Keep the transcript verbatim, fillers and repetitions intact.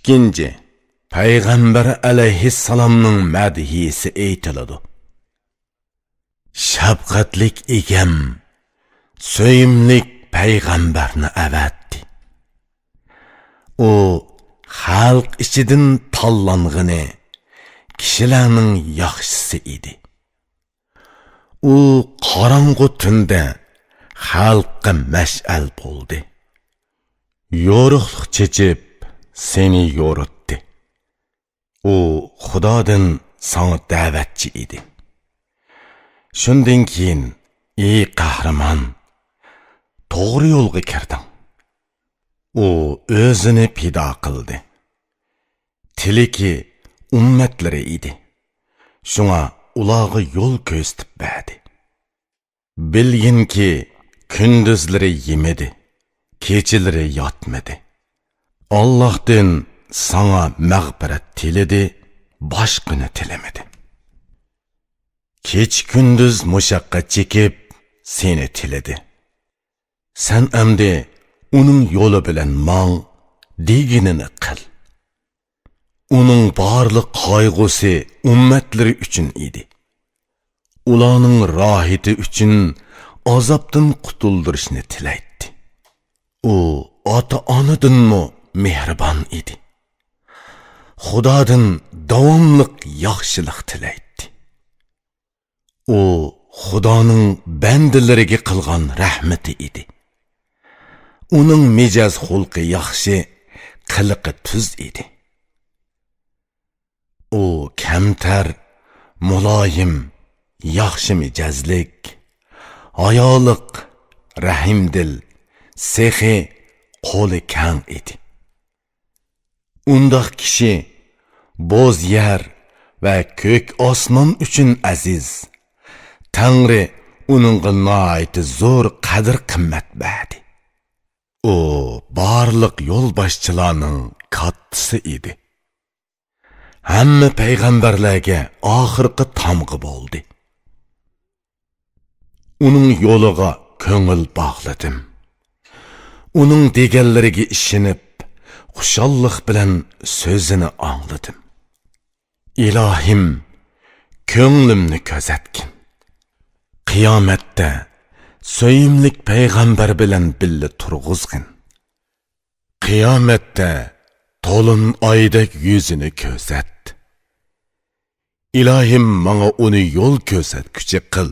ئىككىنچى، پەيغەمبەر ئەلەيھىسسالامنىڭ مەدھىيىسى ئېيتىلىدۇ. شەپقەتلىك ئىگەم، سۆيۈملۈك پەيغەمبەرنى ئەۋەتتى. ئۇ خەلق ئىچىدىن تاللانغىنى، كىشىلەرنىڭ ياخشىسى ئىدى. ئۇ قاراڭغۇ تۈندە خەلققە مەشئەل بولدى. يورۇقلۇق چېچىپ، سېنى يورۇتتى. ئۇ خۇدادىن ساڭا دەۋەتچى ئىدى. شۇندىن كېيىن، ئى قەھرىمان، توغرا يولغا كىردىڭ. ئۇ ئۆزىنى پىدا قىلدى. تىلىكى ئۈممەتلىرى ئىدى. شۇڭا ئۇلارغا يول كۆرسىتىپ بەردى. بىلگىنكى، كۈندۈزلىرى يېمىدى، كېچىلىرى ياتمىدى. ئاللاھتىن ساڭا مەغپىرەت تىلىدى، باشقىنى تىلىمىدى. كېچە-كۈندۈز مۇشەققەت چېكىپ، سېنى تىلىدى. سەن ئەمدى ئۇنىڭ يولى بىلەن ماڭ، دېگىنىنى قىل. ئۇنىڭ بارلىق قايغۇسى ئۈممەتلىرى ئۈچۈن ئىدى. ئۇلارنىڭ راھىتى ئۈچۈن ئازابتىن قۇتۇلدۇرۇشنى تىلەيتتى. ئۇ ئاتا-ئانىدىنمۇ مېھرىبان ئىدى. خۇدادىن داۋاملىق ياخشىلىق تىلەيتتى. ئۇ خۇدانىڭ بەندىلىرىگە قىلغان رەھمىتى ئىدى. ئۇنىڭ مىجەز خۇلقى ياخشى، قىلىقى تۈز ئىدى. ئۇ كەمتەر، مۇلايىم، ياخشى مىجەزلىك، ھايالىق، رەھىمدىل، سېخىي، قولى كەڭ ئىدى. ئۇنداق كىشى بوز يەر ۋە كۆك ئاسمان ئۈچۈن ئەزىز. تەڭرى ئۇنىڭغا ناھايىتى زور قەدىر-قىممەت بەردى. ئۇ بارلىق يولباشچىلارنىڭ كاتتىسى ئىدى. ھەممە پەيغەمبەرلەرگە ئاخىرقى تامغا بولدى. ئۇنىڭ يولىغا كۆڭۈل باغلىدىم. ئۇنىڭ دېگەنلىرىگە ئىشىنىپ، خۇشاللىق بىلەن سۆزىنى ئاڭلىدىم. ئىلاھىم، كۆڭلۈمنى كۆزەتكىن. قىيامەتتە سۆيۈملۈك پەيغەمبەر بىلەن بىللە تۇرغۇزغىن. قىيامەتتە تولۇن ئايدەك يۈزىنى كۆرسەت. ئىلاھىم، ماڭا ئۇنى يول كۆرسەتكۈچى قىل.